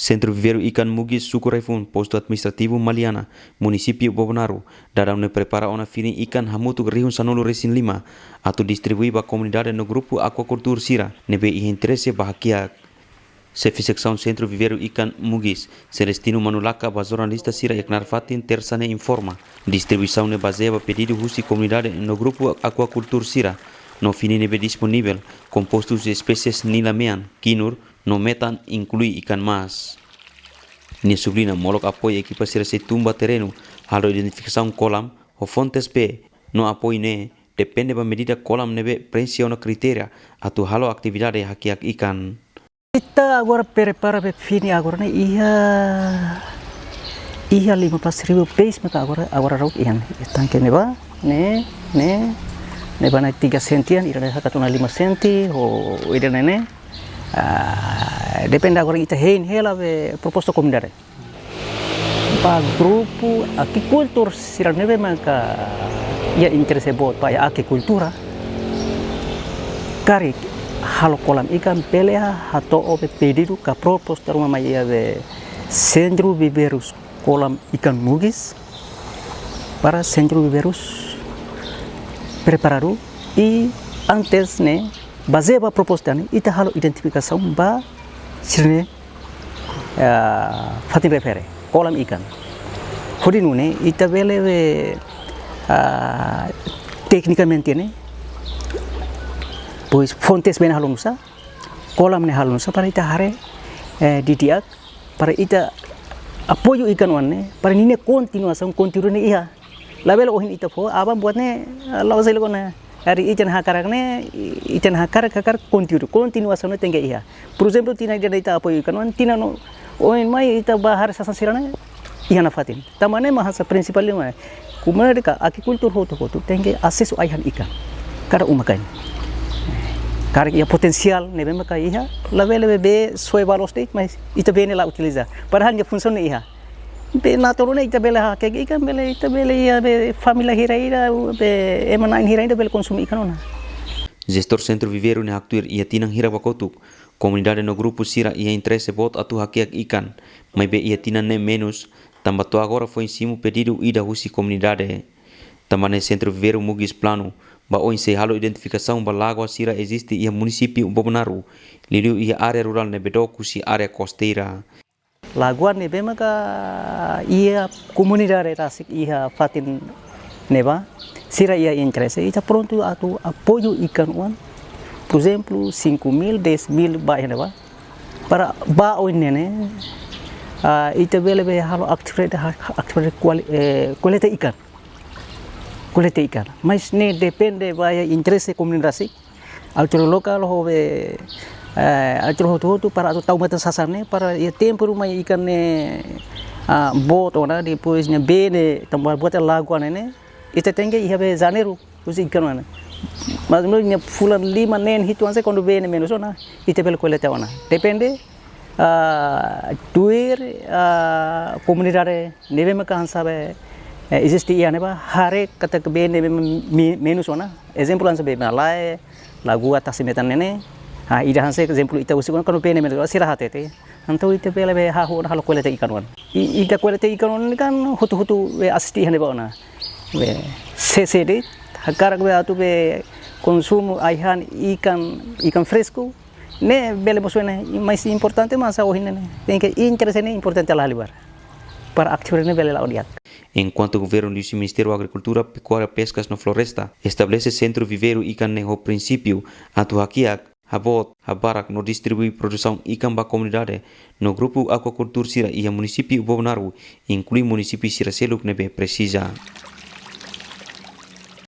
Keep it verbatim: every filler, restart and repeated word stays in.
Sentru Viveiru Ikan Mugis, Suku Raifun, Postu Administrativu Maliana, Munisípiu Bobonaro, daudaun ne'e prepara ona fini ikan hamutuk rihun sanulu-resin-lima atu distribui ba komunidade no grupu akuakultór sira ne'ebé iha interese ba hakiak. Xefe Seksaun Sentru Viveiru Ikan Mugis, Celestino Manulaka, ba jornalista sira iha knaar fatin Tersa ne'e informa, distribuisaun ne'e bazeia ba pedidu husi komunidade no grupu akuakultór sira, no fini ne'ebé disponivel kompostu husi espésies nila-mean, kinur, no metan, inklui ikan mas. Nia subliña molok apoiu ekipa sira sei tun ba terrenu, halo identifikasaun kolam ho fontes bee, no apoiu ne'e depende ba medida kolam ne'ebé preenxe ona kritéria atu halo atividade hakiak ikan. Ita agora prepara bee fini agora ne'e iha, iha lima belas ribu pés maka agora, agora rok iha ne'e. Tangke ne'ebá, ne'e, ne'e, ne'ebá ne'e tiga sentian, ida-ne'e hakat ona lima senti, ho ida-ne'e ne'e. Ah, depende agora ita hein hela bee proposta komunidade. Ba grupu akuakultór sira ne'ebé maka iha interese boot ba iha akuakultura, karik halo kolam ikan bele hato'o bee pedidu ka proposta ruma mai iha bee Sentru Viveiru Kolam Ikan Mugis, para Sentru Viveiru prepara duni, i antes ne'e, bazeia ba proposta ne'e, ita halo identifikasaun ba sira-ne'e, ah, fatin refere, kolam ikan. Hodi nune'e, ita bele bee, ah, teknikamente ne'e, pois fontes bee ne'e halo nusá, kolam ne'e halo nusá, para ita haree, eh, didi'ak, para ita apoiu ikan oan ne'e, para ninia kontinuasaun, konteúdu ne'e iha. Labele ohin ita fó, aban-bainrua ne'e, ah, la'o seluk ona. Ari ita-nia hakarak ne'e, i-, ita-nia hakarak, hakarak konteúdu, kontinuasaun ne'e tenke iha. Por ezemplu, tinan ida ita apoiu ikan oan, tinan o-, oin mai ita bá haree sasán sira-ne'e iha nafatin. Tanba ne'e mak hanesan prinsipál ida mak komunidade ka akuakultór hotu-hotu tenke asesu ai-han ikan kada uma-kain. Karik iha potensiál ne'ebé maka iha, labele bee soe ba loos de'it, mas ita bee ne'e la utiliza. Padahal nia funsaun ne'e iha. Bee natural ne'e ita bele hakiak ikan, bele ita bele iha bee família hira-hira, bee ema na'in hira-hira bele konsumu ikan ona. Jestór Sentru Viveiru ne'e haktuir iha tinan hira ba kotuk, komunidade no grupu sira iha interese boot atu hakiak ikan, maibé iha tinan ne'e menus, tanba to'o agora foin simu pedidu ida husi komunidade. Tanba ne'e Sentru Viveiru Mugis planu ba oin sei halo identifikasaun ba lagoa sira eziste iha Munisípiu Bobonaro, liuliu iha área rurál ne'ebé dook husi área kosteira. Lagoa ne'ebé maka iha komunidade rasik iha fatin ne'ebá, sira iha interese, ita prontu atu apoiu ikan oan, por ezemplu, cinco mil, dez mil ba iha ne'ebá. Para ba oin ne'e ne'e, ah, ita bele bee halo atividade, ha-, atividade kuali-, eh, koleta ikan. Koleta ikan. Mas ne'e depende ba iha interese komunidade rasik. Autoridade lokál ho bee, eh, autoridade hotu-hotu para atu tau matan sasán ne'e, para iha tempu ruma ikan ne'e, ah, boot ona, depois nia bee ne'e tanba buat lagoa ne'e ne'e, ita tenke iha bee janeiru husi ikan ona. Mas menus nia fulan lima, neen, hitu hanesan kuandu bee ne'e menus ona, ita bele koleta ona. Depende, ah, tuir, ah, komunidade ne'ebé maka hanesan bee, eh, eziste iha ne'ebá, haree katak bee ne'e me-, me-, menus ona. Ezemplu hanesan bee malae, lagoa tasi metan ne'e ne'e. Ah, ida hanesan ezemplu ita husik ona, kuandu bee ne'e menus ona, sira hatete. Entaun ita bele bee hahú ona halo koleta ikan oan. I-, ita koleta ikan oan ne'e kan hotu-hotu bee asiste iha ne'ebá ona. Bee, se, se de'it, hakarak bee atu bee konsumu ai-han ikan, ikan fresku, ne'e bele mosu ne'e, mais importante mak hanesan ohin ne'e ne'e. Tenke interese ne'e importante la libar. Para atividade ne'e bele la'o di'ak. Enkuantu governu liuhusi Ministériu Agrikultura, Pekuária, Peskas no Floresta estabelese Sentru Viveiru Ikan ne'e ho prinsípiu atu hakiak, haboot, habarak no distribui produsaun ikan ba komunidade no grupu akuakultór sira iha Munisípiu Bobonaro, inklui munisípiu sira seluk ne'ebé presiza.